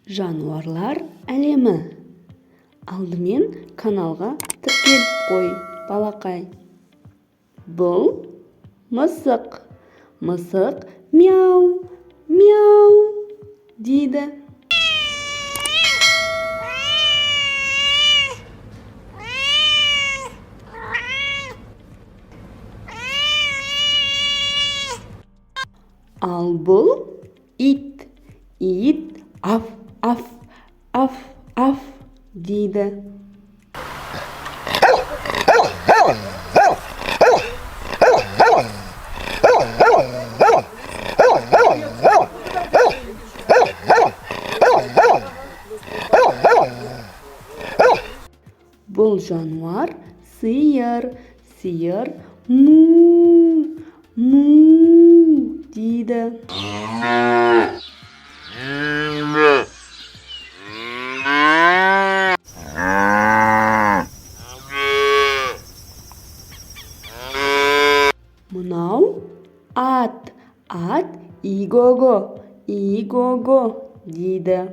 Жануарлар әлемі. Алдымен каналға тіркеліп қой, балақай. Бұл мысық. Мысық мяу, мяу дейді. Ал бұл ит. Ит аф, аф, аф, аф дейді. Бұл жануар сиыр. Сиыр му, му дейді. Мынау ат. Ат иго-го, иго-го дейді.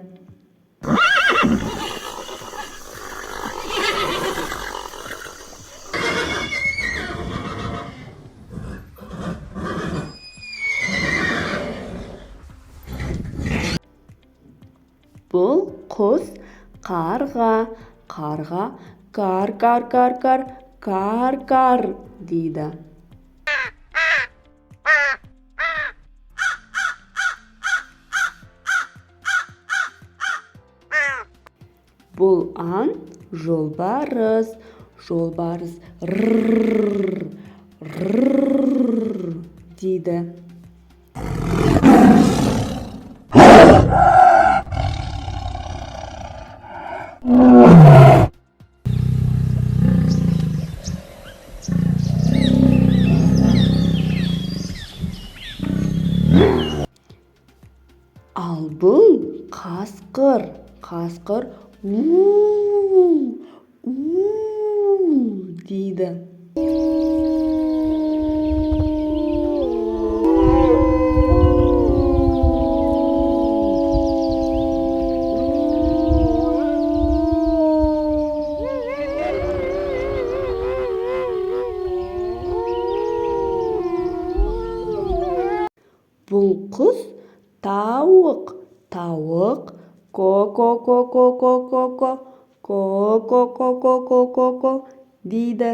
Бұл құс қарға. Қарға кар, кар, кар, кар, кар, кар дейді. Бұл аң жолбарыс. Жолбарыс рррр, рррр дейді. Ал бұл қасқыр. Қасқыр у, у дейді. Бұл құс тауық. Тауық ко-ко-ко-ко-ко-ко-ко, ко-ко-ко-ко-ко-ко-ко дейді.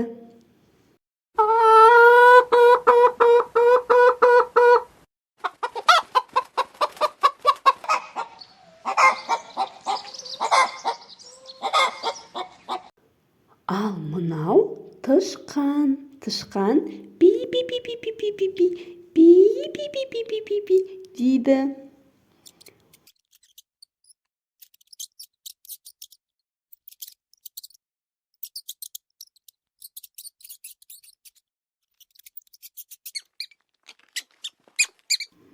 Ал мынау тышқан. Тышқан пи-пи-пи-пи-пи-пи-пи, пи-пи-пи-пи-пи-пи дейді.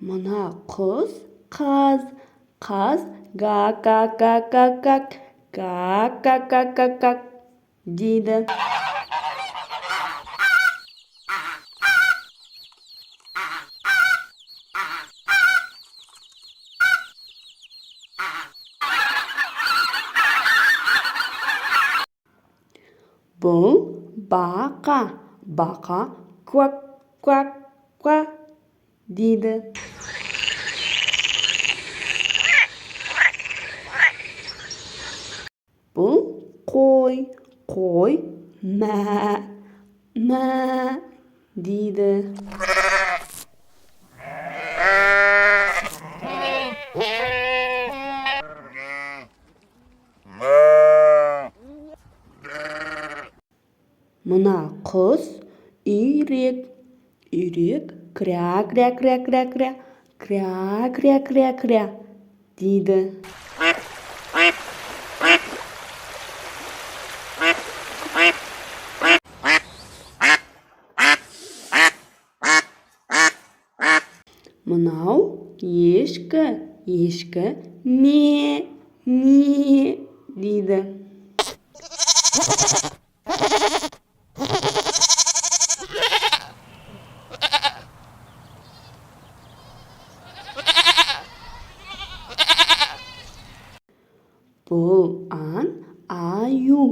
Мына құс қаз. Қаз га-га-га-га-га, га-га-га-га-га дейді. Бұл бақа. Бақа квак, квак, ква дейді. Бұл қой. Қой мә, мә дейді. Мына құс үйрек. Үйрек кря, кря, кря, кря, кря, кря, кря, кря, кря дейді. Мынау ешкі. Ешкі ме, ме дейді. Бұл аң аю.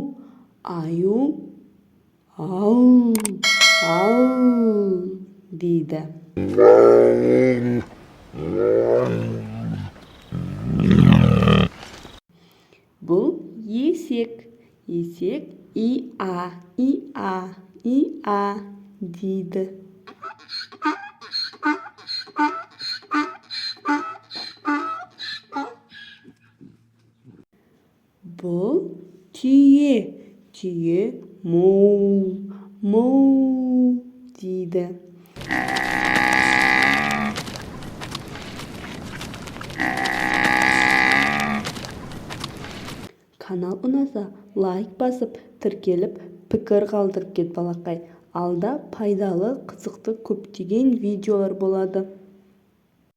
Аю ау, ау дейді. Бұл есек. Есек и-а, и-а, и-а дейді. Бұл түйе. Түйе моу, моу дейді. Канал ұнаса, лайк басып, тіркеліп, пікір қалдырып кет, балақай. Алда пайдалы, қызықты көптеген видеолар болады.